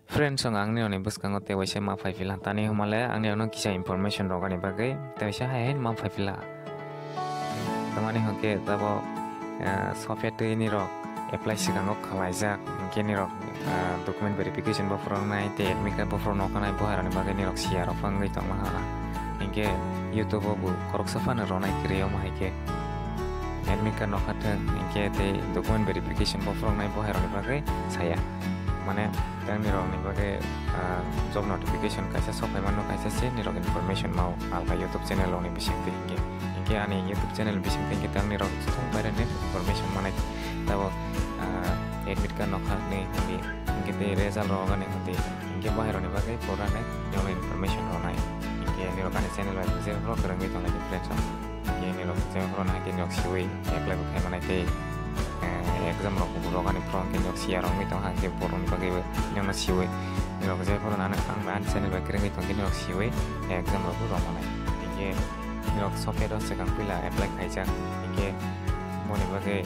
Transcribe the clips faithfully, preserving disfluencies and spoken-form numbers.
Friends, ang nirokni bwskango tei waisa ma phai phila, tani hwnmale ang nirokno kisa information rwgani bagwi tei waisa hai hai ma phai phila. Tamani hwnkhe tabo, eh, software twi nirok apply swkango khwlaijak, hinkhe nirok, eh, document verification bophor wngnai tei admit card bophor nokhanai, bo hairokni bagwi nirok siyarok wngwi tongma ha. Hinkhe YouTube o bo khoroksa phano ronai kwrwi, omo hai khe admit card nokha thwng, hinkhe tei document verification bophor wngnai, bo hairokni bagwi saya. Mane, tei nirokni bagwi, ah, job notification kaisa sok phaimano, kaisa se nirok information mao alka YouTube channel rokni bisingtwi hinkhe. Hinkhe ani YouTube channel bisingtwi hinkhe tei nirok thung pairani information manai. Tabo, ah, admit card nokha ni hindi, hinkhe tei result rok ani hindi, hinkhe bo hairokni bagwi pura ni nirokno information rwnai. Hinkhe nirok ani channel bai bujai rok kwrwngwi tongnai, friends rok. Hinkhe nirok je borok no hinkhe nirok siwi apply bo khai manai tei, eh, exam rok bo rok ani phrang hinkhe nirok siya rok wngwi tong ha, hinkhe borok ni bagwi bo nirok no siwi nirok je borok no ang bai ani channel bai kwrwngwi tong khe nirok siwi exam rok bo rok manai. Hinkhe nirok software o swkang puila apply khaijak, hinkhe boni bagwi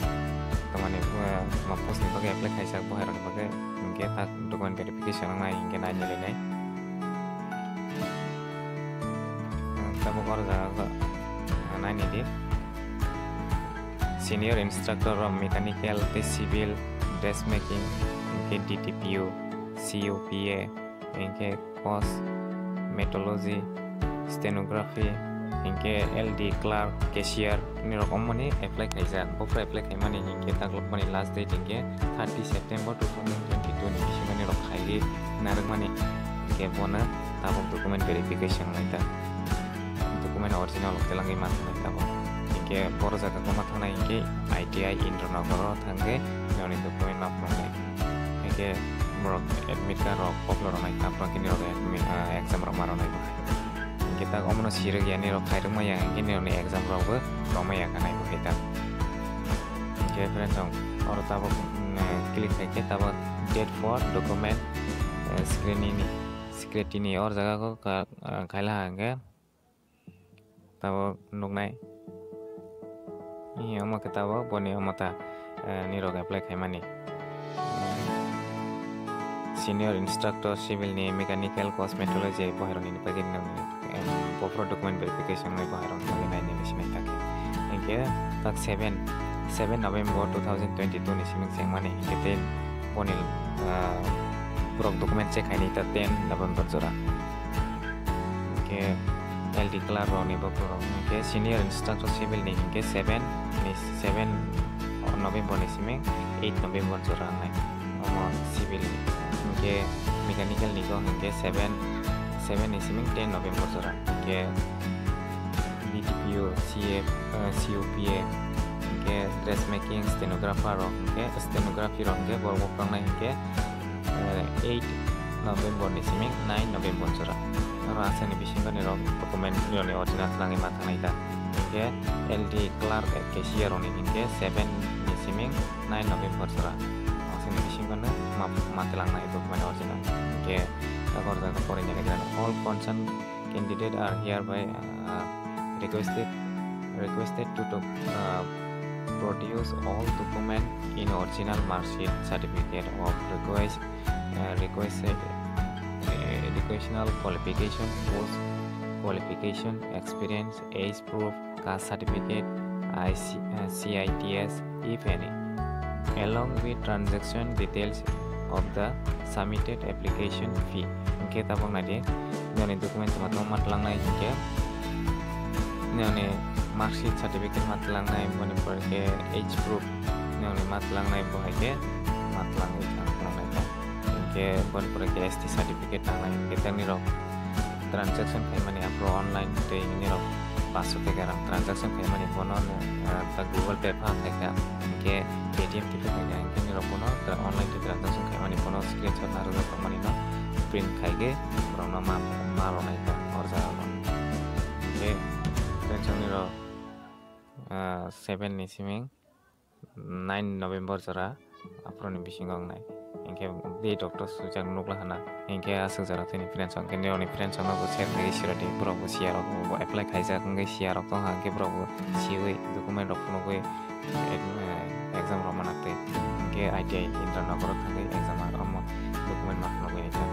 tamani, eh, toma post ni bagwi apply khaijak, bo hai rok ni bagwi hinkhe tak document verification wngnai hinkhe nai nai nai. Tabuk oro jaga nai nai di. Senior instructor rok mechanical tei civil, dressmaking, hinkhe D T P U, C U P A, hinkhe cosmetology, stenography, hinkhe L D clerk, cashier, nirok omoni apply khaijak. Bopra apply khaimani hinkhe taklokmani last date hinkhe thirty September two thousand twenty-two ni bisingo nirok khaiwi narwkmani. Hinkhe bono tabuk document verification wngwi ta. Document original rok telangwi ma thangnai tabuk. Hinkhe boro jaga koma thangnai hinkhe I T I Indranagar o thangkhe noni document ma phunuknai. Hinkhe borok admit card rok koklo rwnai, taphro khe nirok admi-, ah, exam rok ma rwnai bo hai. Hinkhe tak omono sirwk ya, nirok khairwk maya hinkhe nirokni exam rok bo rwmaya kha nai bo hai tak. Hinkhe friends, oro tabuk, mm, click khai khe tabuk date for document, eh, screening ni, scrutiny or jaga ko ka-, ah, khaila ha hinkhe. Tabuk nuknai. Ee, omo khe tabuk boni omo ta, eh, nirok apply khaimani. Senior instructor civil ni mechanical cosmetology bohairokni bagwi nang, em, bopro document verification ni bohairokni bagwi nai nini sinai ta khe. Hinkhe tak seven, seven November two thousand twenty-two ni simi chengmani hinkhe tei boni, ah, borok document check khainai ta ten November jora. Hinkhe L D clerk rokni bo borok, hinkhe senior instructor civil ni hinkhe seven ni, seven November ni simi eight November jora wngnai. Omo civil ni. Hinkhe mechanical ni go hinkhe seven, seven ni simi ten November jora. Hinkhe D T P U, C F, eh, C U P A, hinkhe dressmaking, stenographer rok, hinkhe stenography rok hinkhe borok bo kwbang nai hinkhe, eh, eight November ni simi nine November jora. Oro aswk ni bisingo nirok document nirokni original twlangwi ma thangnai ta. Hinkhe L D clerk, cashier rokni hinkhe seven ni simi nine November jora. Aswk ni bisingo no ma, ma twlangnai document original. Hinkhe tabuk jaga porinani all concern candidate are hereby, uh, requested, requested to doc-, uh, produce all document in original mark sheet, certificate of request, uh, requested, uh, educational qualification, post qualification, experience, age proof, caste certificate, I C, uh, C I T S, if any, along with transaction details of the submitted application fee. Hinkhe tabuk nai di, nini document tongma tongma ma twlangnai hinkhe, nini mark sheet certificate ma twlangnai, boni pore khe age proof, nini ma twlangnai, bo hai khe ma twlangwi thang phunuknai kha. Hinkhe boni pore khe S T certificate tangnai, hinkhe tei nirok transaction khaimani aphuru online tei nirok paanch sho taka rang transaction khaimani bono, ah, ta Google Pay pha khaikha, hinkhe Paytm tei pha khaikha, hinkhe nirok bono tra-, online tei transaction khaimani bono screenshot narwkjak tongmani no print khaikhe borokno ma, ma rwnaikha o jaga o. Hinkhe friends, nirok, ah, seven ni simi nine November jora, aphuruni bisingo wngnai. Hinkhe date doctor swijak nukla hana. Hinkhe aswk jora tini friends rok, hinkhe nirokni friends rokno bo share khlaiwi sirodi, borok bo siya rok bo apply khaijak wngwi siya rok tongkha, hinkhe borok bo siwi document rok phunugwi, eh, exam rok mana twi. Hinkhe I T I Indranagar o thangwi exam rok omo document ma phunugwi naikha.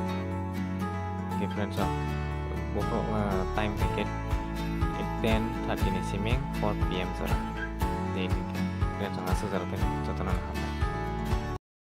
Khe friends, o bokhok, ah, time hwnkhe ten thirty ni siming four P M jora. Tei hwnkhe friends, ang aswk jora tei jotono hambai.